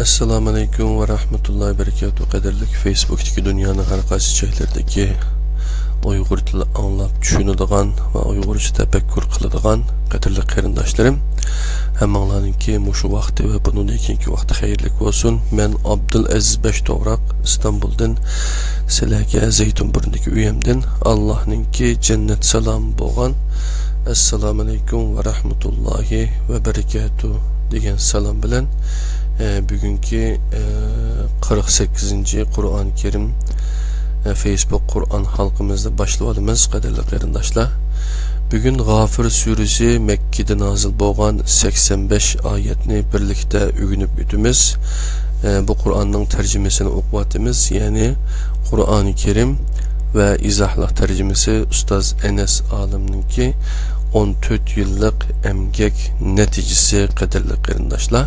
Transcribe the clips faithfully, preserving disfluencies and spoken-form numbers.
ئەسسالامۇئەلەيكۇم ۋە رەھمەتۇللاھى ۋە بەرىكاتۇھ. قەدىرلىك فېيسبۇكتىكى دۇنيانىڭ ھەر قايسى چەكلىرىدىكى ئۇيغۇر تىلى ئاڭلاپ چۈشىنىدىغان ۋە ئۇيغۇرچە تەپەككۇر قىلىدىغان قەدىرلىك قېرىنداشلىرىم، ھەممىڭلارنىڭكى مۇشۇ ۋاقتى ۋە بۇنىڭدىن كېيىنكى ۋاقتى خەيرلىك بولسۇن. مەن ئابدۇلئەزىز بەشتوغراق ئىستانبۇلدىن سىلەرگە زەيتۇن بۇرنىدىكى ئۆيۈمدىن ئاللاھنىڭكى جەننەت سالامى بولغان ئەسسالامۇئەلەيكۇم ۋە رەھمەتۇللاھى ۋە بەرىكاتۇھ دېگەن سالام بىلەن، ئە، بۈگۈنكى، ئە، قىرىق سەككىزىنچى قۇرئان كەرىم، ئە، فېيسبۇك قۇرئان ھالقىمىزنى باشلىۋالىمىز، قەدىرلىك قېرىنداشلار. بۈگۈن غافىر سۈرىسى مەككىدە نازىل بولغان سەكسەن بەش ئايەتنى بىرلىكتە ئۆگىنىپ ئۆتىمىز. ئە، بۇ قۇرئاننىڭ تەرجىمىسىنى ئوقۇۋاتىمىز، يەنى قۇرئانى كەرىم ۋە ئىزاھلىق تەرجىمىسى ئۇستاز ئەنەس ئالىمنىڭكى ئون تۆت يىللىق ئەمگەك نەتىجىسى، قەدىرلىك قېرىنداشلار.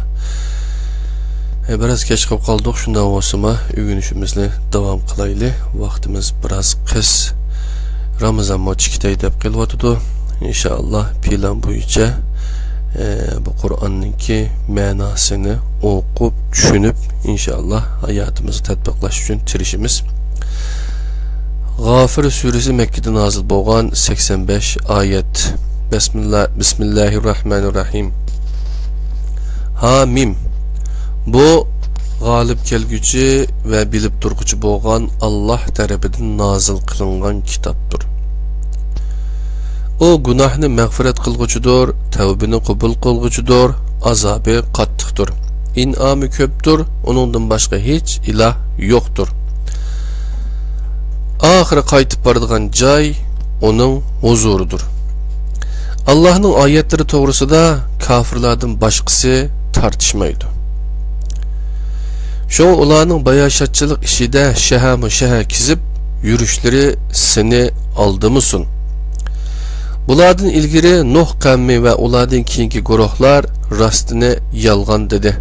ئە، بىراز كەچ قېلىپ قالدۇق، شۇنداق بولسىمۇ ئۆگىنىشىمىزنى داۋام قىلايلى. ۋاقتىمىز بىراز قىس. رامىزانمۇ چىقىتەي دەپ قېلىۋاتىدۇ. ئىنشائاللا، پىلان بويىچە، ئە، بۇ قۇرئاننىڭكى مەناسىنى ئوقۇپ، چۈشىنىپ، ئىنشائاللا، ھاياتىمىزغا تەتبىقلاش ئۈچۈن تىرىشىمىز. غافىر سۈرىسى مەككىدە نازىل بولغان سەكسەن بەش ئايەت. بىسمىللا-، بىسمىللاھىررەھمانىررەھىم. ھا مىم. بۇ غالىب كەلگۈچى ۋە بىلىپ تۇرغۇچى بولغان ئاللاھ تەرىپىدىن نازىل قىلىنغان كىتابتۇر. ئۇ گۇناھنى مەغپىرەت قىلغۇچىدۇر، تەۋبىنى قوبۇل قىلغۇچىدۇر، ئازابى قاتتىقتۇر. ئىنئامى كۆپتۇر، ئۇنىڭدىن باشقا ھېچ ئىلاھ يوقتۇر. ئاخىرى قايتىپ بارىدىغان جاي ئۇنىڭ ھۇزۇرىدۇر. ئاللاھنىڭ ئايەتلىرى توغرىسىدا كاپىرلاردىن باشقىسى تارتىشمايدۇ. شۇڭا ئۇلارنىڭ باياشاتچىلىق ئىچىدە شەھەرمۇ شەھەر كېزىپ يۈرۈشلىرى سېنى ئالدىمىسۇن. بۇلاردىن ئىلگىرى نۇھ قەۋمى ۋە ئۇلاردىن كېيىنكى گۇرۇھلار راستىنى يالغان دېدى.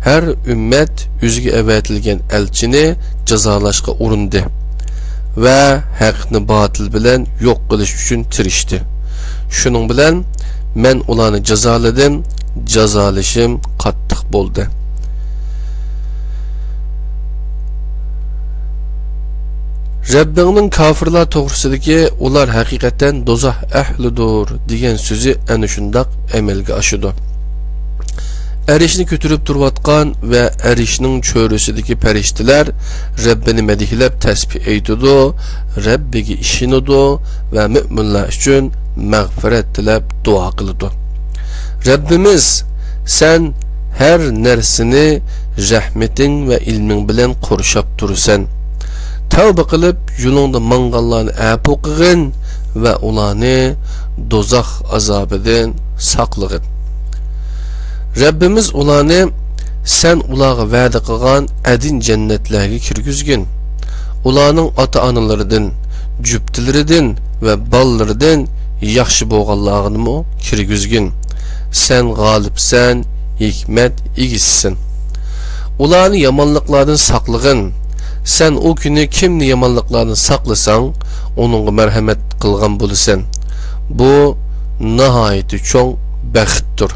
ھەر ئۈممەت ئۆزىگە ئەۋەتىلگەن ئەلچىنى جازالاشقا ئۇرۇندى ۋە ھەقنى باتىل بىلەن يوق قىلىش ئۈچۈن تىرىشتى. شۇنىڭ بىلەن مەن ئۇلارنى جازالىدىم، جازالىشىم قاتتىق بولدى. رەببىڭنىڭ كاپىرلار توغرىسىدىكى «ئۇلار ھەقىقەتەن دوزاخ ئەھلىدۇر» دېگەن سۆزى ئەنە شۇنداق ئەمەلگە ئاشىدۇ. ئەرشنى كۆتۈرۈپ تۇرۇۋاتقان ۋە ئەرشنىڭ چۆرىسىدىكى پەرىشتىلەر رەببىنى مەدھىيلەپ تەسبىھ ئېيتىدۇ، رەببىگە ئىشىنىدۇ ۋە مۆمىنلار ئۈچۈن مەغپىرەت تىلەپ دۇئا قىلىدۇ. رەببىمىز، سەن ھەر نەرسىنى رەھمىتىڭ ۋە ئىلمىڭ بىلەن قورشاپ تۇرىسەن. تەۋبە قىلىپ، يولۇڭدا ماڭغانلارنى ئەپۇ قىلغىن ۋە ئۇلارنى دوزاخ ئازابىدىن ساقلىغىن. رەببىمىز ئۇلارنى سەن ئۇلارغا ۋەدە قىلغان ئەدىن جەننەتلەرگە كىرگۈزگىن. ئۇلارنىڭ ئاتا-ئانىلىرىدىن، جۈپتىلىرىدىن ۋە بالىلىرىدىن ياخشى بولغانلارنىمۇ كىرگۈزگىن. سەن غالىبسەن، ھېكمەت ئىگىسىسەن. ئۇلارنى يامانلىقلاردىن ساقلىغىن. سەن ئۇ كۈنى كىمنى يامانلىقلاردىن ساقلىساڭ، ئۇنىڭغا مەرھەمەت قىلغان بولىسەن. بۇ ناھايىتى چوڭ بەختتۇر.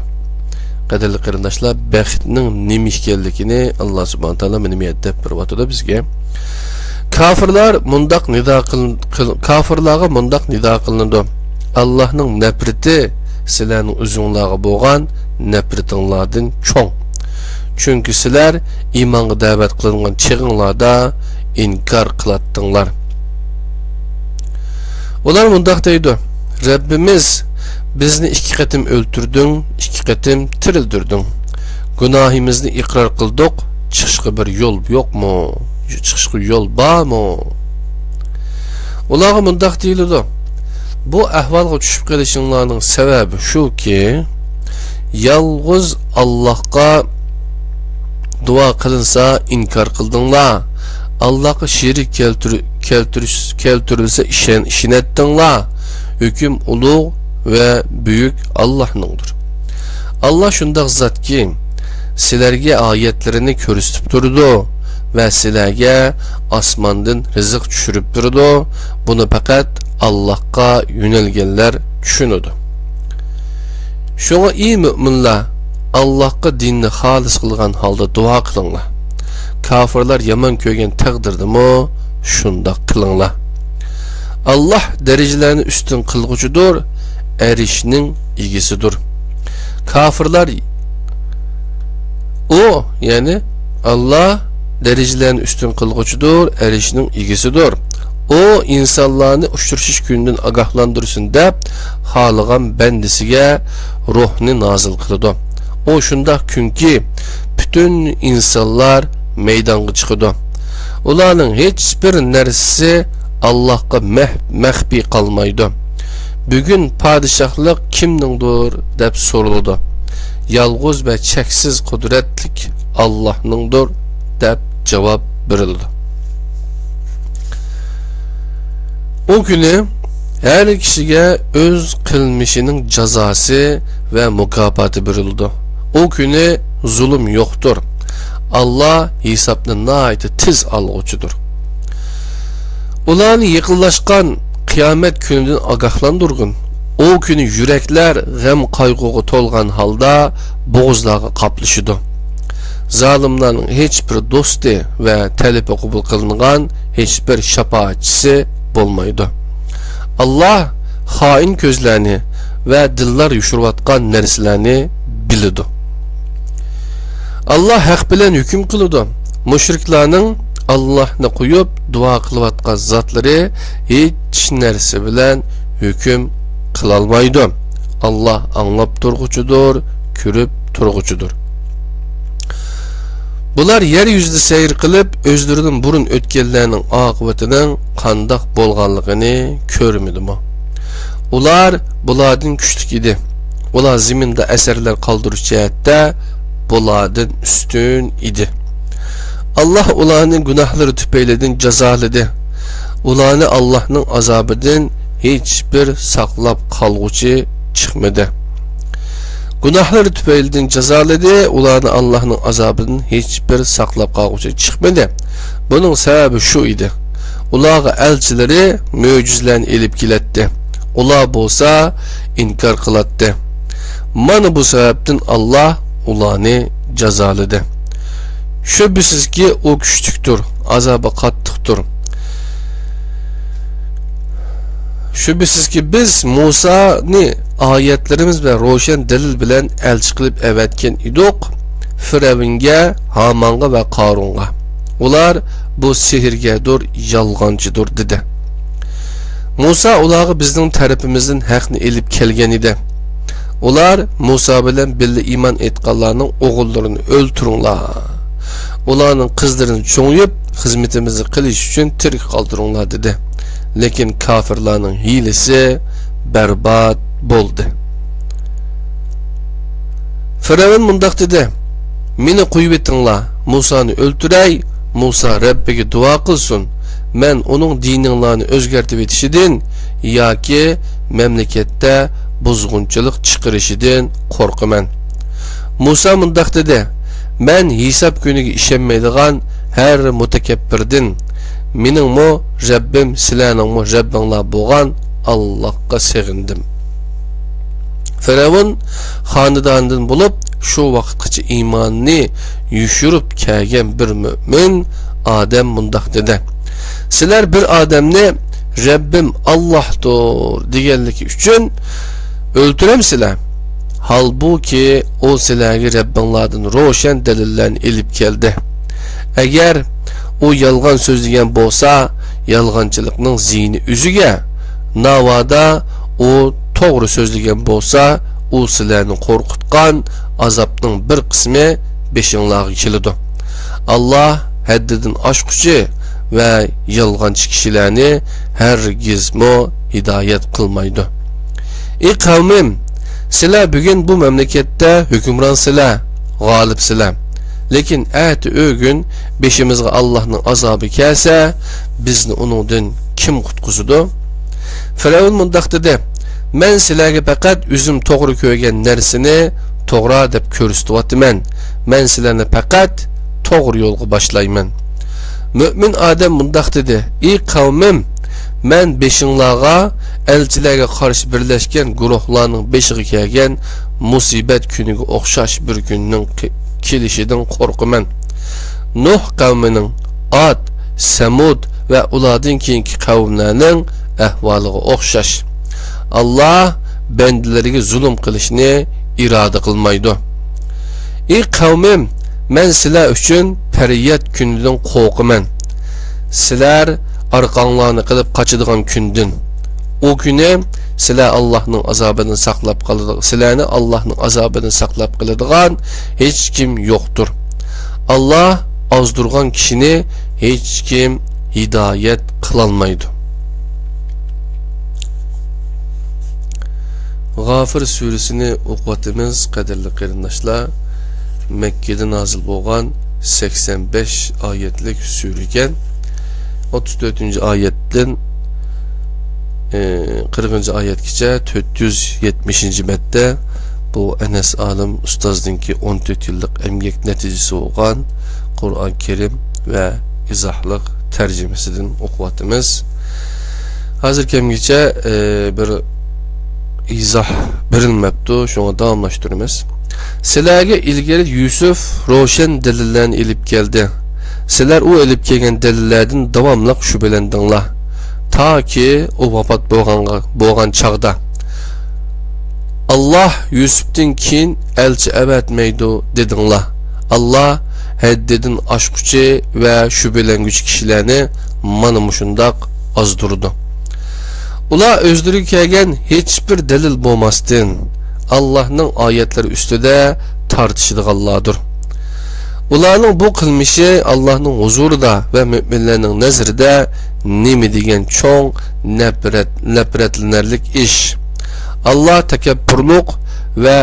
قەدىرلىك قېرىنداشلار، بەختنىڭ نېمە ئىكەنلىكىنى ئاللا سۇبھانە تائالا مانا بۇ يەردە دەپ بېرىۋاتىدۇ بىزگە. كاپىرلار مۇنداق نىدا قىل-، قىل-، كاپىرلارغا مۇنداق نىدا قىلىنىدۇ: ئاللانىڭ نەپرىتى سىلەرنىڭ ئۆزۈڭلارغا بولغان نەپرىتىڭلاردىن چوڭ. چۈنكى سىلەر ئىمانغا دەۋەت قىلىنغان چېغىڭلاردا ئىنكار قىلاتتىڭلار. ئۇلار مۇنداق دەيدۇ: رەببىمىز، بىزنى ئىككى قېتىم ئۆلتۈردۈڭ، ئىككى قېتىم تىرىلدۈردۈڭ. گۇناھىمىزنى ئىقرار قىلدۇق، چىقىشقا بىر يول يوقمۇ؟ چىقىشقا يول بارمۇ؟ ئۇلارغا مۇنداق دېيىلىدۇ: بۇ ئەھۋالغا چۈشۈپ قېلىشىڭلارنىڭ سەۋەبى شۇكى، يالغۇز ئاللاھقا دۇئا قىلىنسا ئىنكار قىلدىڭلار، ئاللاھقا شېرىك كەلتۈر-، كەلتۈرۈش-، كەلتۈرۈلسە ئىشەن-، ئىشىنەتتىڭلار. ھۆكۈم ئۇلۇغ ۋە بۈيۈك ئاللاھنىڭدۇر. ئاللاھ شۇنداق زاتكى، سىلەرگە ئايەتلىرىنى كۆرسىتىپ تۇرىدۇ ۋە سىلەرگە ئاسماندىن رىزىق چۈشۈرۈپ تۇرىدۇ. بۇنى پەقەت ئاللاھقا يۆنەلگەنلەر چۈشىنىدۇ. شۇڭا، ئى مۆمىنلار، ئاللاھقا دىننى خالىس قىلغان ھالدا دۇئا قىلىڭلار. كاپىرلار يامان كۆرگەن تەقدىردىمۇ شۇنداق قىلىڭلار. ئاللاھ دەرىجىلەرنى ئۈستۈن قىلغۇچىدۇر، ئەرشنىڭ ئىگىسىدۇر. كاپىرلار، ئۇ، يەنى ئاللاھ دەرىجىلەرنى ئۈستۈن قىلغۇچىدۇر، ئەرشنىڭ ئىگىسىدۇر. ئۇ ئىنسانلارنى ئۇچرىشىش كۈنىدىن ئاگاھلاندۇرسۇن دەپ، خالىغان بەندىسىگە روھنى نازىل قىلىدۇ. ئۇ شۇنداق كۈنكى، پۈتۈن ئىنسانلار مەيدانغا چىقىدۇ. ئۇلارنىڭ ھېچبىر نەرسىسى ئاللاھقا مەھ-، مەخپىي قالمايدۇ. بۈگۈن پادىشاھلىق كىمنىڭدۇر دەپ سورىلىدۇ. يالغۇز ۋە چەكسىز قۇدرەتلىك ئاللاھنىڭدۇر دەپ جاۋاب بېرىلىدۇ. ئۇ كۈنى ھەر كىشىگە ئۆز قىلمىشىنىڭ جازاسى ۋە مۇكاپاتى بېرىلىدۇ. ئۇ كۈنى زۇلۇم يوقتۇر. ئاللاھ ھېسابنى ناھايىتى تېز ئالغۇچىدۇر. ئۇلارنى يېقىنلاشقان قىيامەت كۈنىدىن ئاگاھلاندۇرغىن. ئۇ كۈنى يۈرەكلەر غەم-قايغۇغا تولغان ھالدا بوغۇزلارغا قاپلىشىدۇ. زالىملارنىڭ ھېچبىر دوستى ۋە تەلىپى قوبۇل قىلىنغان ھېچبىر شاپائەتچىسى بولمايدۇ. ئاللاھ خائىن كۆزلەرنى ۋە دىللار يوشۇرۇۋاتقان نەرسىلەرنى بىلىدۇ. ئاللاھ ھەق بىلەن ھۆكۈم قىلىدۇ. مۇشرىكلارنىڭ ئاللاھنى قويۇپ دۇئا قىلىۋاتقان زاتلىرى ھېچ نەرسە بىلەن ھۆكۈم قىلالمايدۇ. ئاللاھ ئاڭلاپ تۇرغۇچىدۇر، كۆرۈپ تۇرغۇچىدۇر. بۇلار يەر يۈزىدە سەير قىلىپ، ئۆزلىرىدىن بۇرۇن ئۆتكەنلەرنىڭ ئاقىۋىتىنىڭ قانداق بولغانلىقىنى كۆرمىدىمۇ؟ ئۇلار بۇلاردىن كۈچلۈك ئىدى. ئۇلار زېمىندا ئەسەرلەر قالدۇرۇش جەھەتتە بۇلاردىن ئۈستۈن ئىدى. ئاللاھ ئۇلارنى گۇناھلىرى تۈپەيلىدىن جازالىدى. ئۇلارنى ئاللاھنىڭ ئازابىدىن ھېچبىر ساقلاپ قالغۇچى چىقمىدى. گۇناھلىرى تۈپەيلىدىن جازالىدى، ئۇلارنى ئاللاھنىڭ ئازابىدىن ھېچبىر ساقلاپ قالغۇچى چىقمىدى. بۇنىڭ سەۋەبى شۇ ئىدى. ئۇلارغا ئەلچىلىرى مۆجىزىلەرنى ئېلىپ كېلەتتى. ئۇلار بولسا ئىنكار قىلاتتى. مانا بۇ سەۋەبتىن ئاللاھ ئۇلارنى جازالىدى. شۈبھىسىزكى، ئۇ كۈچلۈكتۇر، ئازابى قاتتىقتۇر. شۈبھىسىزكى، بىز مۇسانى ئايەتلىرىمىز ۋە روشەن دەلىل بىلەن ئەلچى قىلىپ ئەۋەتكەن ئىدۇق، فىرئەۋنگە، ھامانغا ۋە قارۇنغا. ئۇلار، بۇ سېھىرگەردۇر، يالغانچىدۇر، دېدى. مۇسا ئۇلارغا، بىزنىڭ تەرىپىمىزدىن ھەقنى ئېلىپ كەلگەن ئىدى. ئۇلار مۇسا بىلەن بىللە ئىمان ئېيتقانلارنىڭ ئوغۇللىرىنى ئۆلتۈرۈڭلار. ئۇلارنىڭ قىزلىرىنى چوڭىيىپ، خىزمىتىمىزنى قىلىش ئۈچۈن تىرىك قالدۇرۇڭلار، دېدى. لېكىن كاپىرلارنىڭ ھىيلىسى بەربات بولدى. فىرئەۋن مۇنداق دېدى: مېنى قويۇۋېتىڭلار، مۇسانى ئۆلتۈرەي، مۇسا رەببىگە دۇئا قىلسۇن، مەن ئۇنىڭ دىنىڭلارنى ئۆزگەرتىۋېتىشىدىن ياكى مەملىكەتتە بۇزغۇنچىلىق چىقىرىشىدىن قورقىمەن. مۇسا مۇنداق دېدى: مەن ھېساب كۈنىگە ئىشەنمەيدىغان ھەر مۇتەكەببىردىن، مېنىڭمۇ رەببىم، سىلەرنىڭمۇ رەببىڭلار بولغان ئاللاھقا سېغىندىم. فىرئەۋن خانىدانىدىن بولۇپ، شۇ ۋاقىتقىچە ئىمانىنى يوشۇرۇپ كەلگەن بىر مۆمىن ئادەم مۇنداق دېدى: سىلەر بىر ئادەمنى «رەببىم ئاللاھتۇر» دېگەنلىكى ئۈچۈن ئۆلتۈرەمسىلەر؟ ھالبۇكى، ئۇ سىلەرگە رەببىڭلاردىن روشەن دەلىللەرنى ئېلىپ كەلدى. ئەگەر ئۇ يالغان سۆزلىگەن بولسا، يالغانچىلىقنىڭ زىيىنى ئۆزىگە. ناۋادا ئۇ توغرا سۆزلىگەن بولسا، ئۇ سىلەرنى قورقۇتقان ئازابنىڭ بىر قىسمى بېشىڭلارغا كېلىدۇ. ئاللاھ ھەددىدىن ئاشقۇچى ۋە يالغانچى كىشىلەرنى ھەرگىزمۇ ھىدايەت قىلمايدۇ. ئى قەۋمىم، سىلەر بۈگۈن بۇ مەملىكەتتە ھۆكۈمرانسىلەر، غالىبسىلەر. لېكىن ئەتە ئۆگۈن بېشىمىزغا ئاللاھنىڭ ئازابى كەلسە، بىزنى ئۇنىڭدىن كىم قۇتقۇزىدۇ؟ فىرئەۋن مۇنداق دېدى: مەن سىلەرگە پەقەت ئۆزۈم توغرا كۆرگەن نەرسىنى توغرا دەپ كۆرسىتىۋاتىمەن. مەن سىلەرنى پەقەت توغرا يولغا باشلايمەن. مۆمىن ئادەم مۇنداق دېدى: ئى قەۋمىم، مەن بېشىڭلارغا ئەلچىلەرگە قارشى بىرلەشكەن گۇرۇھلارنىڭ بېشىغا كەلگەن مۇسىبەت كۈنىگە ئوخشاش بىر كۈننىڭ كېلىشىدىن قورقىمەن. نۇھ قەۋمىنىڭ، ئاد، سەمۇد ۋە ئۇلاردىن كېيىنكى قەۋملەرنىڭ ئەھۋالىغا ئوخشاش. ئاللا بەندىلىرىگە زۇلۇم قىلىشنى ئىرادە قىلمايدۇ. ئى قەۋمىم، مەن سىلەر ئۈچۈن پەرىيات كۈنىدىن قورقىمەن. سىلەر ئارقاڭلارنى قىلىپ قاچىدىغان كۈندىن. ئۇ كۈنى سىلەر ئاللاھنىڭ ئازابىدىن ساقلاپ قالىدىغان، سىلەرنى ئاللاھنىڭ ئازابىدىن ساقلاپ قېلىدىغان ھېچكىم يوقتۇر. ئاللا ئازدۇرغان كىشىنى ھېچكىم ھىدايەت قىلالمايدۇ. غافىر سۈرىسىنى ئوقۇۋاتىمىز، قەدىرلىك قېرىنداشلار. مەككىدە نازىل بولغان سەكسەن بەش ئايەتلىك سۈرە ئىكەن. ئوتتۇز تۆتىنچى ئايەتتىن، ئى، قىرىقىنچى ئايەتكىچە تۆت يۈز يەتمىشىنچى بەتتە بۇ ئەنەس ئالىم ئۇستازنىڭكى ئون تۆت يىللىق ئەمگەك نەتىجىسى بولغان قۇرئان كەرىم ۋە ئىزاھلىق تەرجىمىسىدىن ئوقۇۋاتىمىز. ھازىر كەمگىچە، ئى، بىر ئىزاھ بېرىلمەپتۇ، شۇڭا داۋاملاشتۇرىمىز. سىلەرگە ئىلگىرى يۈسۈف روشەن دەلىللەرنى ئېلىپ كەلدى. سىلەر ئۇ ئېلىپ كەلگەن دەلىللەردىن داۋاملىق شۈبھىلەندىڭلار، تاكى ئۇ ۋاپات بولغانغا، بولغان چاغدا. ئاللا يۈسۈپتىن كېيىن ئەلچى ئەۋەتمەيدۇ دېدىڭلار. ئاللا ھەددىدىن ئاشقۇچى ۋە شۈبھىلەنگۈچى كىشىلەرنى مانا مۇشۇنداق ئازدۇرىدۇ. ئۇلار ئۆزلىرىگە كەلگەن ھېچبىر دەلىل بولماستىن، ئاللاھنىڭ ئايەتلىرى ئۈستىدە تارتىشىدىغانلاردۇر. ئۇلارنىڭ بۇ قىلمىشى ئاللاھنىڭ ھۇزۇرىدا ۋە مۆمىنلەرنىڭ نەزىرىدە نېمە دېگەن چوڭ نەپرەت، نەپرەتلىنەرلىك ئىش! ئاللا تەكەببۇرلۇق ۋە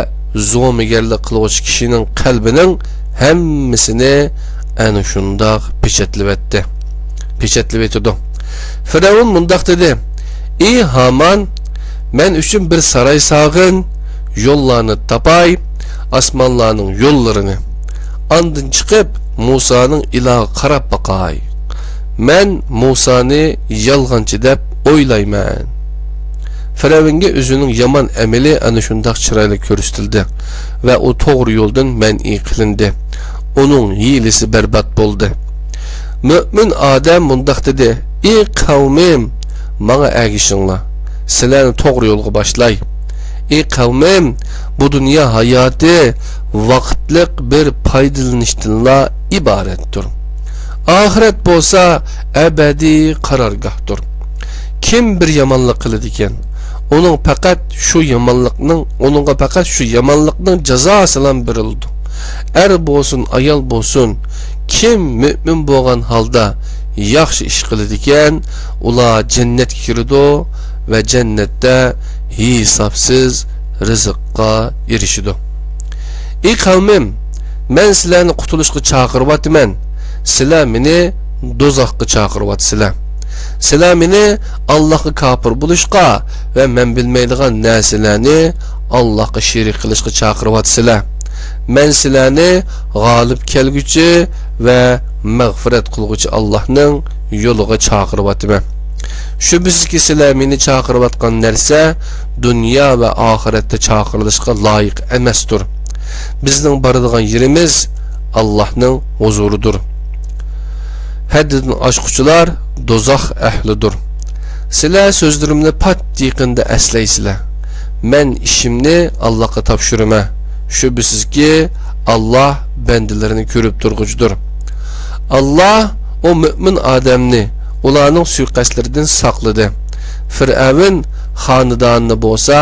زومىگەرلىك قىلغۇچى كىشىنىڭ قەلبىنىڭ ھەممىسىنى ئەنە شۇنداق پېچەتلىۋەتتى، پېچەتلىۋېتىدۇ. فىرئەۋن مۇنداق دېدى: ئى ھامان، مەن ئۈچۈن بىر ساراي سالغىن، يوللارنى تاپاي، ئاسمانلارنىڭ يوللىرىنى. ئاندىن چىقىپ، مۇسانىڭ ئىلاغا قاراپ باقاي. مەن مۇسانى يالغانچى دەپ ئويلايمەن. فىرئەۋنگە ئۆزىنىڭ يامان ئەمىلى ئەنە شۇنداق چىرايلىق كۆرسىتىلدى ۋە ئۇ توغرا يولدىن مەنئى قىلىندى. ئۇنىڭ ھىيلىسى بەربات بولدى. مۆمىن ئادەم مۇنداق دېدى: ئى قەۋمىم، ماڭا ئەگىشىڭلار. سىلەرنى توغرا يولغا باشلاي. ئى قەۋمىم، بۇ دۇنيا ھاياتى ۋاقىتلىق بىر پايدىلىنىشتىنلا ئىبارەتتۇر. ئاخىرەت بولسا ئەبەدىي قارارگاھتۇر. كىم بىر يامانلىق قىلىدىكەن، ئۇنىڭ پەقەت شۇ يامانلىقنىڭ، ئۇنىڭغا پەقەت شۇ يامانلىقنىڭ جازاسىلا بېرىلىدۇ. ئەر بولسۇن، ئايال بولسۇن، كىم مۆمىن بولغان ھالدا ياخشى ئىش قىلىدىكەن، ئۇلار جەننەتكە كىرىدۇ ۋە جەننەتتە ھېسابسىز رىزىققا ئېرىشىدۇ. ئى قەۋمىم، مەن سىلەرنى قۇتۇلۇشقا چاقىرىۋاتىمەن، سىلەر مېنى دوزاخقا چاقىرىۋاتىسىلەر. سىلەر مېنى ئاللاھقا كاپىر بولۇشقا ۋە مەن بىلمەيدىغان نەرسىلەرنى ئاللاھقا شېرىك قىلىشقا چاقىرىۋاتىسىلەر. مەن سىلەرنى غالىب كەلگۈچى ۋە مەغپىرەت قىلغۇچى ئاللاھنىڭ يولىغا چاقىرىۋاتىمەن. شۈبھىسىزكى، سىلەر مېنى چاقىرىۋاتقان نەرسە دۇنيا ۋە ئاخىرەتتە چاقىرىلىشقا لايىق ئەمەستۇر. بىزنىڭ بارىدىغان يېرىمىز ئاللاھنىڭ ھۇزۇرىدۇر. ھەددىدىن ئاشقۇچىلار دوزاخ ئەھلىدۇر. سىلەر سۆزلىرىمنى پات يېقىندا ئەسلەيسىلەر. مەن ئىشىمنى ئاللاھقا تاپشۇرىمەن. شۈبھىسىزكى، ئاللاھ بەندىلىرىنى كۆرۈپ تۇرغۇچىدۇر. ئاللاھ ئۇ مۆمىن ئادەمنى ئۇلارنىڭ سۇيىقەستلىرىدىن ساقلىدى. فىرئەۋن خانىدانىنى بولسا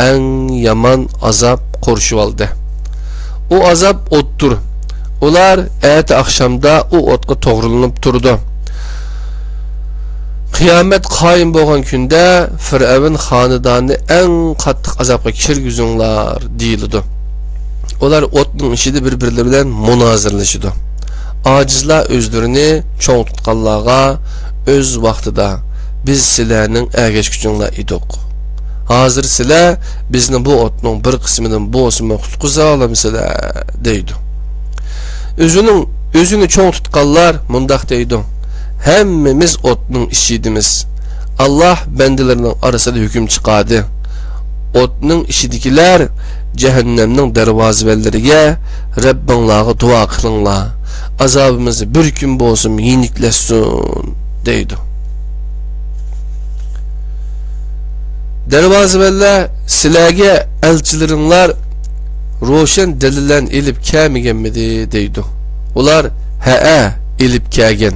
ئەڭ يامان ئازاب قورشىۋالدى. ئۇ ئازاب ئوتتۇر. ئۇلار ئەتە ئاخشامدا ئۇ ئوتقا توغرىلىنىپ تۇرىدۇ. قىيامەت قايىم بولغان كۈندە فىرئەۋن خانىدانىنى ئەڭ قاتتىق ئازابقا كىرگۈزۈڭلار دېيىلىدۇ. ئۇلار ئوتنىڭ ئىچىدە بىر-بىرلىرى بىلەن مۇنازىرىلىشىدۇ. ئاجىزلار ئۆزلىرىنى چوڭ تۇتقانلارغا ئۆز ۋاقتىدا: بىز سىلەرنىڭ ئەگەشكۈچىڭلار ئىدۇق. ھازىر سىلەر بىزنى بۇ ئوتنىڭ بىر قىسمىدىن بولسىمۇ قۇتقۇزالامسىلەر؟ دەيدۇ. ئۆزىنىڭ، ئۆزىنى چوڭ تۇتقانلار مۇنداق دەيدۇ: ھەممىمىز ئوتنىڭ ئىچىدىمىز. ئاللاھ بەندىلىرىنىڭ ئارىسىدا ھۆكۈم چىقاردى. ئوتنىڭ ئىچىدىكىلەر جەھەننەمنىڭ دەرۋازىۋەنلىرىگە، رەببىڭلارغا دۇئا قىلىڭلار، ئازابىمىز بىر كۈن بولسىمۇ يېنىكلەشسۇن، دەيدۇ. دەرۋازىۋەنلەر، سىلەرگە ئەلچىلىرىڭلار روشەن دەلىللەرنى ئېلىپ كەلمىگەنمىدى؟ دەيدۇ. ئۇلار، ھەئە، ئېلىپ كەلگەن،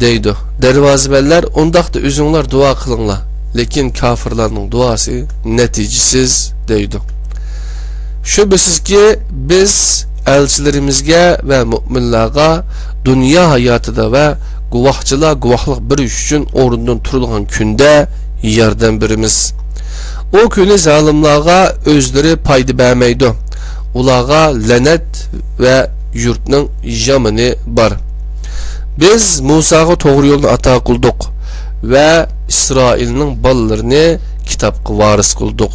دەيدۇ. دەرۋازىۋەنلەر، ئۇنداقتا ئۆزۈڭلار دۇئا قىلىڭلار، لېكىن كاپىرلارنىڭ دۇئاسى نەتىجىسىز، دەيدۇ. شۈبھىسىزكى، بىز ئەلچىلىرىمىزگە ۋە مۆمىنلارغا دۇنيا ھاياتىدا ۋە گۇۋاھچىلار گۇۋاھلىق بېرىش ئۈچۈن ئورنىدىن تۇرىدىغان كۈندە ياردەم بېرىمىز. ئۇ كۈنى زالىملارغا ئۆزلىرى پايدا بەرمەيدۇ. ئۇلارغا لەنەت ۋە يۇرتنىڭ يامىنى بار. بىز مۇساغا توغرا يولنى ئاتا قىلدۇق ۋە ئىسرائىلنىڭ بالىلىرىنى كىتابقا ۋارىس قىلدۇق.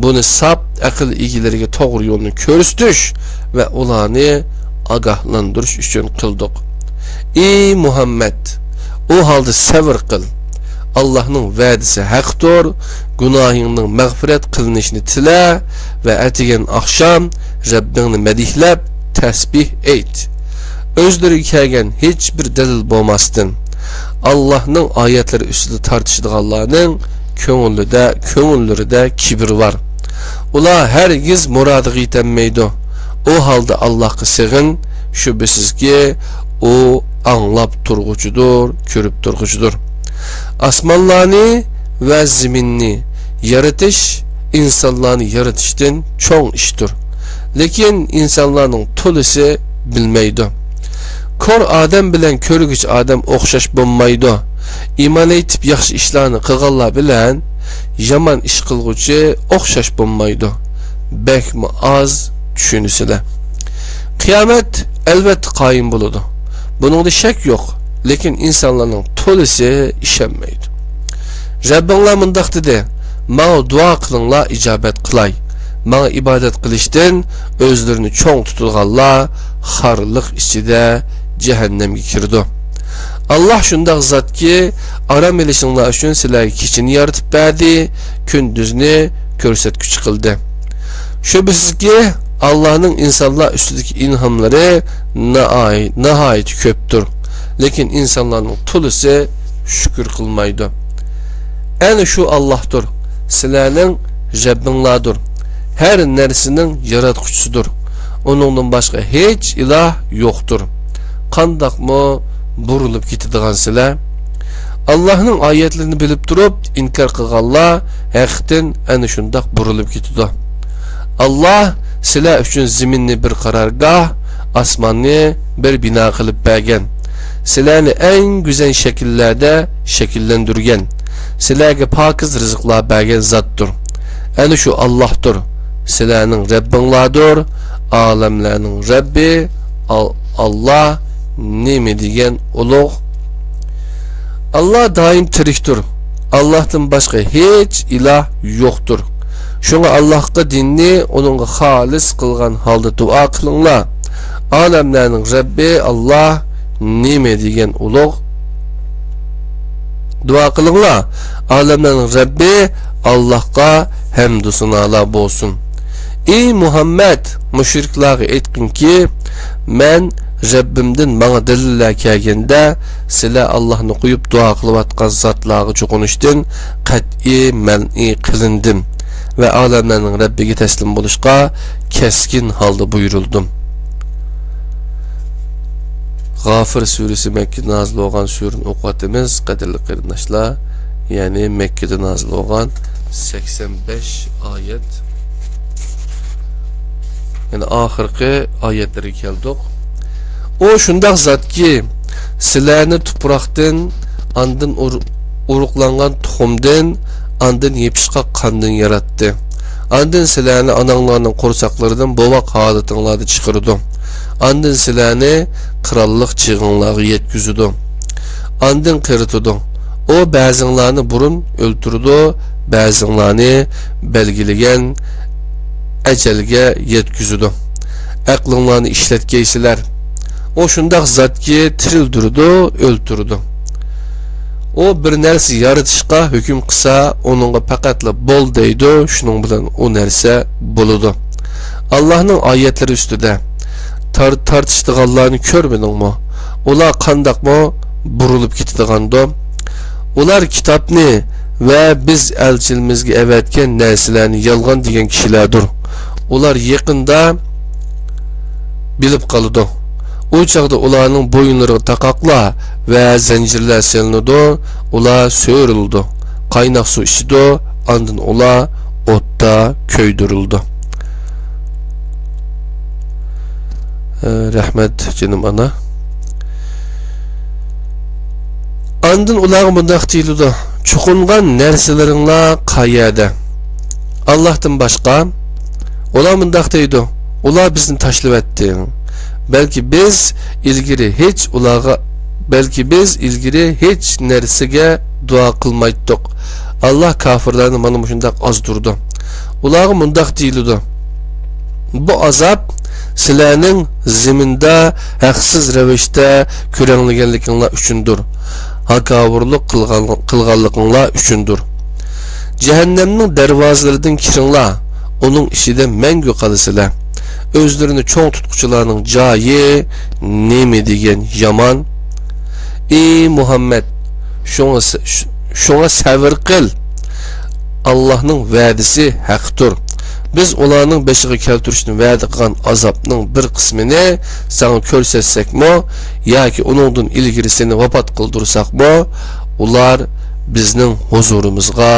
بۇنى ساپ ئەقىل ئىگىلىرىگە توغرا يولنى كۆرسىتىش ۋە ئۇلارنى ئاگاھلاندۇرۇش ئۈچۈن قىلدۇق. ئى مۇھەممەد، ئۇ ھالدا سەۋر قىل. ئاللاھنىڭ ۋەدىسى ھەقتۇر، گۇناھىڭنىڭ مەغپىرەت قىلىنىشىنى تىلە ۋە ئەتىگەن ئاخشام رەببىڭنى مەدھىيلەپ تەسبىھ ئېيت. ئۆزلىرىگە كەلگەن ھېچبىر دەلىل بولماستىن، ئاللاھنىڭ ئايەتلىرى ئۈستىدە تارتىشىدىغانلارنىڭ كۆڭلىدە، كۆڭۈللىرىدە كىبىر بار. ئۇلار ھەرگىز مۇرادىغا يېتەلمەيدۇ. ئۇ ھالدا ئاللاھقا سېغىن، شۈبھىسىزكى، ئۇ ئاڭلاپ تۇرغۇچىدۇر، كۆرۈپ تۇرغۇچىدۇر. ئاسمانلارنى ۋە زېمىننى يارىتىش ئىنسانلارنى يارىتىشتىن چوڭ ئىشتۇر. لېكىن ئىنسانلارنىڭ تولىسى بىلمەيدۇ. كور ئادەم بىلەن كۆرگۈچى ئادەم ئوخشاش بولمايدۇ. ئىمان ئېيتىپ ياخشى ئىشلارنى قىلغانلار بىلەن يامان ئىش قىلغۇچى ئوخشاش بولمايدۇ. بەكمۇ ئاز چۈشىنىسىلەر. قىيامەت ئەلۋەتتە قايىم بولىدۇ. بۇنىڭدا شەك يوق. لېكىن ئىنسانلارنىڭ تولىسى ئىشەنمەيدۇ. رەببىڭلار مۇنداق دېدى، ماڭا دۇئا قىلىڭلار، ئىجابەت قىلاي. ماڭا ئىبادەت قىلىشتىن ئۆزلىرىنى چوڭ تۇتىدىغانلار خارلىق ئىچىدە جەھەننەمگە كىرىدۇ. ئاللاھ شۇنداق زاتكى، ئارام ئېلىشىڭلار ئۈچۈن سىلەرگە كېچىنى يارىتىپ بەردى، كۈندۈزنى كۆرسەتكۈچى قىلدى. شۈبھىسىزكى، ئاللاھنىڭ ئىنسانلار ئۈستىدىكى ئىنئاملىرى ناھاي-، ناھايىتى كۆپتۇر. لېكىن ئىنسانلارنىڭ تولىسى شۈكۈر قىلمايدۇ. ئەنە شۇ ئاللاھتۇر، سىلەرنىڭ رەببىڭلاردۇر. ھەر نەرسىنىڭ ياراتقۇچىسىدۇر. ئۇنىڭدىن باشقا ھېچ ئىلاھ يوقتۇر. قانداقمۇ بۇرۇلۇپ كېتىدىغانسىلەر؟ ئاللاھنىڭ ئايەتلىرىنى بىلىپ تۇرۇپ ئىنكار قىلغانلار ھەقتىن ئەنە شۇنداق بۇرۇلۇپ كېتىدۇ. ئاللاھ سىلەر ئۈچۈن زېمىننى بىر قارارگاھ، ئاسماننى بىر بىنا قىلىپ بەرگەن. سىلەرنى ئەڭ گۈزەل شەكىللەردە شەكىللەندۈرگەن. سىلەرگە پاكىز رىزىقلار بەرگەن زاتتۇر. ئەنە شۇ ئاللاھتۇر. سىلەرنىڭ رەببىڭلاردۇر. ئالەملەرنىڭ رەببى ئال-، ئاللاھ نېمە دېگەن ئۇلۇغ. ئاللاھ دائىم تىرىكتۇر. ئاللاھتىن باشقا ھېچ ئىلاھ يوقتۇر. شۇڭا ئاللاھقا دىننى ئۇنىڭغا خالىس قىلغان ھالدا دۇئا قىلىڭلار. ئالەملەرنىڭ رەببى ئاللاھ نېمە دېگەن ئۇلۇغ. دۇئا قىلىڭلار. ئالەملەرنىڭ رەببى ئاللاھقا ھەمدۇ سانالار بولسۇن. ئى مۇھەممەد، مۇشرىكلارغا ئېيتقىنكى، مەن رەببىمدىن ماڭا دەلىللەر كەلگەندە، سىلەر ئاللاھنى قويۇپ دۇئا قىلىۋاتقان زاتلارغا چوقۇنۇشتىن قەتئىي مەنئى قىلىندىم ۋە ئالەملەرنىڭ رەببىگە تەسلىم بولۇشقا كەسكىن ھالدا بۇيرۇلدۇم. غافىر سۈرىسى مەككىدە نازىل بولغان سۈرىنى ئوقۇۋاتىمىز، قەدىرلىك قېرىنداشلار. يەنى مەككىدە نازىل بولغان سەكسەن بەش ئايەت. يەنى ئاخىرقى ئايەتلەرگە كەلدۇق. ئۇ شۇنداق زاتكى، سىلەرنى تۇپراقتىن، ئاندىن ئۇر-، ئۇرۇقلانغان تۇخۇمدىن، ئاندىن يېپىشقاق قاندىن ياراتتى. ئاندىن سىلەرنى ئاناڭلارنىڭ قورساقلىرىدىن بوۋاق ھالىتىڭلاردا چىقىرىدۇ. ئاندىن سىلەرنى قىرانلىق چېغىڭلارغا يەتكۈزىدۇ. ئاندىن قېرىتىدۇ. ئۇ بەزىڭلارنى بۇرۇن ئۆلتۈرىدۇ، بەزىڭلارنى بەلگىلىگەن ئەجەلگە يەتكۈزىدۇ. ئەقلىڭلارنى ئىشلەتكەيسىلەر. ئۇ شۇنداق زاتكى، تىرىلدۈرىدۇ، ئۆلتۈرىدۇ. ئۇ بىر نەرسە يارىتىشقا ھۆكۈم قىلسا، ئۇنىڭغا پەقەتلا «بول» دەيدۇ، شۇنىڭ بىلەن ئۇ نەرسە بولىدۇ. ئاللاھنىڭ ئايەتلىرى ئۈستىدە تار-، تارتىشىدىغانلارنى كۆرمىدىڭمۇ؟ ئۇلار قانداقمۇ بۇرۇلۇپ كېتىدىغاندۇ؟ ئۇلار كىتابنى ۋە بىز ئەلچىلىرىمىزگە ئەۋەتكەن نەرسىلەرنى يالغان دېگەن كىشىلەردۇر. ئۇلار يېقىندا بىلىپ قالىدۇ. ئۇ چاغدا ئۇلارنىڭ بويۇنلىرىغا تاقاقلار ۋە زەنجىرلەر سېلىنىدۇ، ئۇلار سۆرىلىدۇ، قايناق سۇ ئىچىدۇ، ئاندىن ئۇلار ئوتتا كۆيدۈرۈلىدۇ. ئە، رەھمەت، جېنىم ئانا. ئاندىن ئۇلارغا مۇنداق دېيىلىدۇ: «چوقۇنغان نەرسىلىرىڭلار قەيەردە؟» ئاللاھتىن باشقا. ئۇلار مۇنداق دەيدۇ: «ئۇلار بىزنى تاشلىۋەتتى. بەلكى بىز ئىلگىرى ھېچ ئۇلارغا، بەلكى بىز ئىلگىرى ھېچ نەرسىگە دۇئا قىلمايتتۇق.» ئاللاھ كاپىرلارنى مانا مۇشۇنداق ئازدۇرىدۇ. ئۇلارغا مۇنداق دېيىلىدۇ: «بۇ ئازاب سىلەرنىڭ زېمىندا ھەقسىز رەۋىشتە كۆرەڭلىگەنلىكىڭلار ئۈچۈندۇر، ھاكاۋۇرلۇق قىلغان-، قىلغانلىقىڭلار ئۈچۈندۇر. جەھەننەمنىڭ دەرۋازىلىرىدىن كىرىڭلار، ئۇنىڭ ئىچىدە مەڭگۈ قالىسىلەر. ئۆزلىرىنى چوڭ تۇتقۇچىلارنىڭ جايى نېمە دېگەن يامان! ئى مۇھەممەد، شۇڭا س-، ش-، شۇڭا سەۋر قىل. ئاللاھنىڭ ۋەدىسى ھەقتۇر. بىز ئۇلارنىڭ بېشىغا كەلتۈرۈشنى ۋەدە قىلغان ئازابنىڭ بىر قىسمىنى ساڭا كۆرسەتسەكمۇ ياكى ئۇنىڭدىن ئىلگىرىسىنى ۋاپات قىلدۇرساقمۇ، ئۇلار بىزنىڭ ھۇزۇرىمىزغا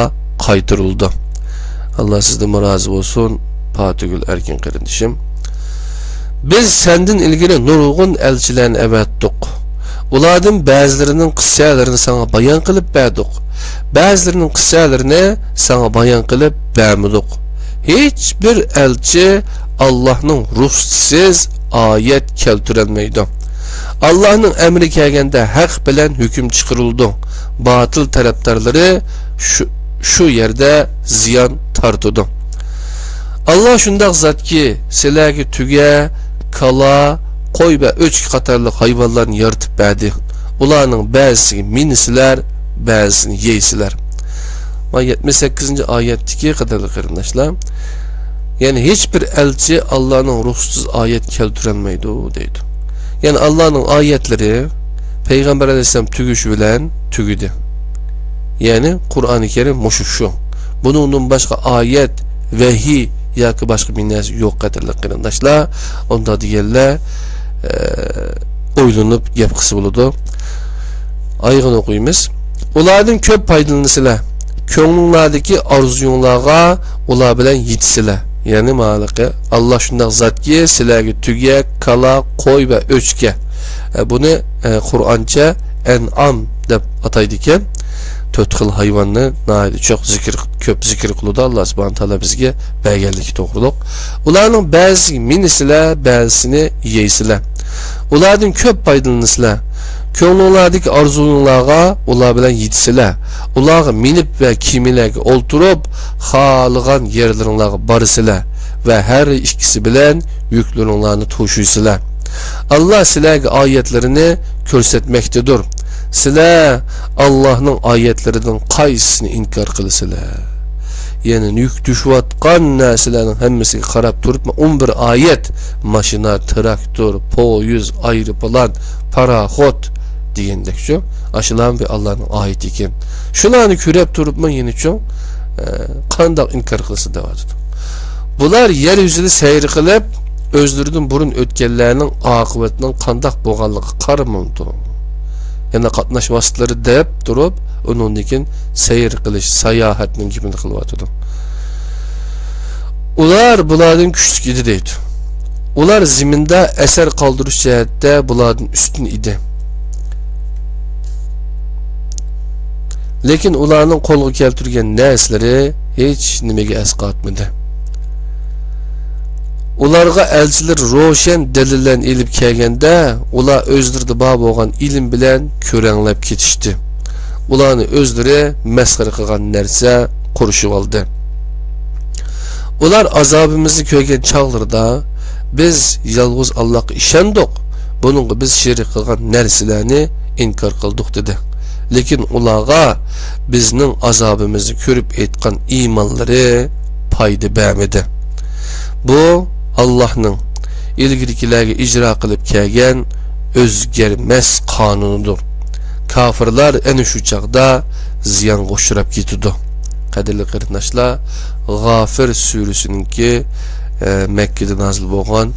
قايتۇرۇلىدۇ.» ئاللاھ سىزدىنمۇ رازى بولسۇن، پاتىگۈل ئەركىن قېرىندىشىم. بىز سەندىن ئىلگىرى نۇرغۇن ئەلچىلەرنى ئەۋەتتۇق. ئۇلاردىن بەزىلىرىنىڭ قىسسەلىرىنى ساڭا بايان قىلىپ بەردۇق. بەزىلىرىنىڭ قىسسەلىرىنى ساڭا بايان قىلىپ بەرمىدۇق. ھېچ بىر ئەلچى ئاللاھنىڭ رۇخسىتىسىز ئايەت كەلتۈرەلمەيدۇ. ئاللاھنىڭ ئەمرى كەلگەندە ھەق بىلەن ھۆكۈم چىقىرىلىدۇ. باتىل تەرەپدارلىرى شۇ، شۇ يەردە زىيان تارتىدۇ. ئاللاھ شۇنداق زاتكى، سىلەرگە تۆگە، كالا، قوي ۋە ئۆچكە قاتارلىق ھايۋانلارنى يارىتىپ بەردى. ئۇلارنىڭ بەزىسىگە مىنىسىلەر، بەزىسىنى يەيسىلەر. مانا يەتمىش سەككىزىنچى ئايەتتىكى، قەدىرلىك قېرىنداشلار، يەنى ھېچ بىر ئەلچى ئاللاھنىڭ رۇخسىتىسىز ئايەت كەلتۈرەلمەيدۇ دەيدۇ. يەنى ئاللاھنىڭ ئايەتلىرى پەيغەمبەر ئەلەيھىسسالام تۈگۈشى بىلەن تۈگىدى. يەنى قۇرئانى كەرىم مۇشۇ شۇ. بۇنىڭدىن باشقا ئايەت، ۋەھىي ياكى باشقا بىر نەرسە يوق، قەدىرلىك قېرىنداشلار. ئۇنداق دېگەنلەر، ئە، ئويلىنىپ گەپ قىلسا بولىدۇ. ئايىغىنى ئوقۇيمىز. ئۇلاردىن كۆپ پايدىلىنىسىلەر. كۆڭلۈڭلاردىكى ئارزۇيۇڭلارغا ئۇلار بىلەن يېتىسىلەر. يەنى مانا ھېلىقى، ئاللاھ شۇنداق زاتكى، سىلەرگە تۆگە، كالا، قوي ۋە ئۆچكە. ئە، بۇنى، ئە، قۇرئانچە ئەنئام دەپ ئاتايدىكەن. تۆت خىل ھايۋاننى ناھايىتى چوق زىكىر، كۆپ زىكىر قىلىدۇ. ئاللاھ سۇبھانەھۇ ۋە تائالا بىزگە بەرگەنلىكى توغرۇلۇق. ئۇلارنىڭ بەزىسىگە مىنىسىلەر، بەزىسىنى يەيسىلەر. ئۇلاردىن كۆپ پايدىلىنىسىلەر. كۆڭلۈڭلاردىكى ئارزۇيۇڭلارغا ئۇلار بىلەن يېتىسىلەر. ئۇلارغا مىنىپ ۋە كېمىلەرگە ئولتۇرۇپ، خالىغان يەرلىرىڭلارغا بارىسىلەر ۋە ھەر ئىككىسى بىلەن يۈكلىرىڭلارنى توشۇيسىلەر. ئاللاھ سىلەرگە ئايەتلىرىنى كۆرسەتمەكتىدۇر. سىلەر ئاللاھنىڭ ئايەتلىرىدىن قايسىسىنى ئىنكار قىلىسىلەر؟ يەنى يۈك توشۇۋاتقان نەرسىلەرنىڭ ھەممىسىگە قاراپ تۇرۇپمۇ، ئون بىر ئايەت، ماشىنا، تىراكتور، پويىز، ئايروپىلان، پاراخوت دېگەندەكچۇ؟ ئاشۇلارمۇ بىر ئاللانىڭ ئايىتى ئىكەن. شۇلارنى كۆرۈپ تۇرۇپمۇ يەنىچۇ، ئە، قانداق ئىنكار قىلسا دەۋاتىدۇ. بۇلار يەر يۈزىدە سەير قىلىپ، ئۆزلىرىدىن بۇرۇن ئۆتكەنلەرنىڭ ئاقىۋىتىنىڭ قانداق بولغانلىقىغا قارىمامدۇ؟ يەنە قاتناش ۋاسىتىلىرى دەپ تۇرۇپ، ئۇنىڭدىن كېيىن سەير قىلىش، ساياھەتنىڭ گېپىنى قىلىۋاتىدۇ. ئۇلار بۇلاردىن كۈچلۈك ئىدى دەيدۇ. ئۇلار زېمىندا ئەسەر قالدۇرۇش جەھەتتە بۇلاردىن ئۈستۈن ئىدى. لېكىن ئۇلارنىڭ قولغا كەلتۈرگەن نەرسىلىرى ھېچ نېمىگە ئەسقاتمىدى. ئۇلارغا ئەلچىلەر روشەن دەلىللەرنى ئېلىپ كەلگەندە، ئۇلار ئۆزلىرىدە بار بولغان ئىلىم بىلەن كۆرەڭلەپ كېتىشتى. ئۇلارنى ئۆزلىرى مەسخىرە قىلغان نەرسە قورشىۋالدى. ئۇلار ئازابىمىزنى كۆرگەن چاغلىرىدا، «بىز يالغۇز ئاللاغا ئىشەندۇق، بۇنىڭغا بىز شېرىك قىلغان نەرسىلەرنى ئىنكار قىلدۇق» دېدى. لېكىن ئۇلارغا بىزنىڭ ئازابىمىزنى كۆرۈپ ئېيتقان ئىمانلىرى پايدا بەرمىدى. بۇ ئاللاھنىڭ ئىلگىرىكىلەرگە ئىجرا قىلىپ كەلگەن ئۆزگەرمەس قانۇنىدۇر. كاپىرلار ئەنە شۇ چاغدا زىيانغا ئۇچراپ كېتىدۇ. قەدىرلىك قېرىنداشلار، غافىر سۈرىسىنىڭكى، ئە، مەككىدە نازىل بولغان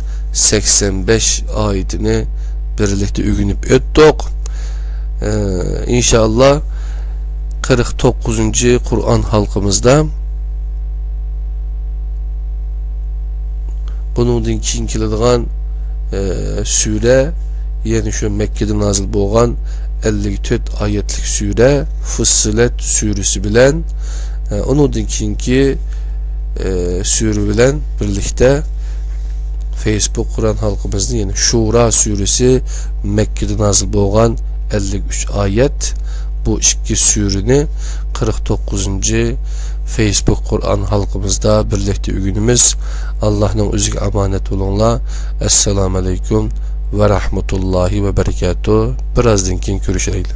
سەكسەن بەش ئايىتىنى بىرلىكتە ئۆگىنىپ ئۆتتۇق. ئە، ئىنشائاللا، قىرىق توققۇزىنچى قۇرئان ھالقىمىزدا بۇنىڭدىن كېيىن كېلىدىغان، ئە، سۈرە، يەنى شۇ مەككىدە نازىل بولغان ئەللىك تۆت ئايەتلىك سۈرە، فۇسسىلەت سۈرىسى بىلەن، ئە، ئۇنىڭدىن كېيىنكى، ئە، سۈرە بىلەن بىرلىكتە فېيسبۇك قۇرئان ھالقىمىزنى، يەنى شۇرا سۈرىسى، مەككىدە نازىل بولغان ئەللىك ئۈچ ئايەت، بۇ ئىككى سۈرىنى قىرىق توققۇزىنچى فېيسبۇك قۇرئان ھالقىمىزدا بىرلىكتە ئۆگىنىمىز. ئاللاھنىڭ ئۆزىگە ئامانەت بولۇڭلار. ئەسسالامۇ ئەلەيكۇم ۋە رەھمەتۇللاھى ۋە بەرىكاتۇھ. بىرازدىن كېيىن كۆرۈشەيلى.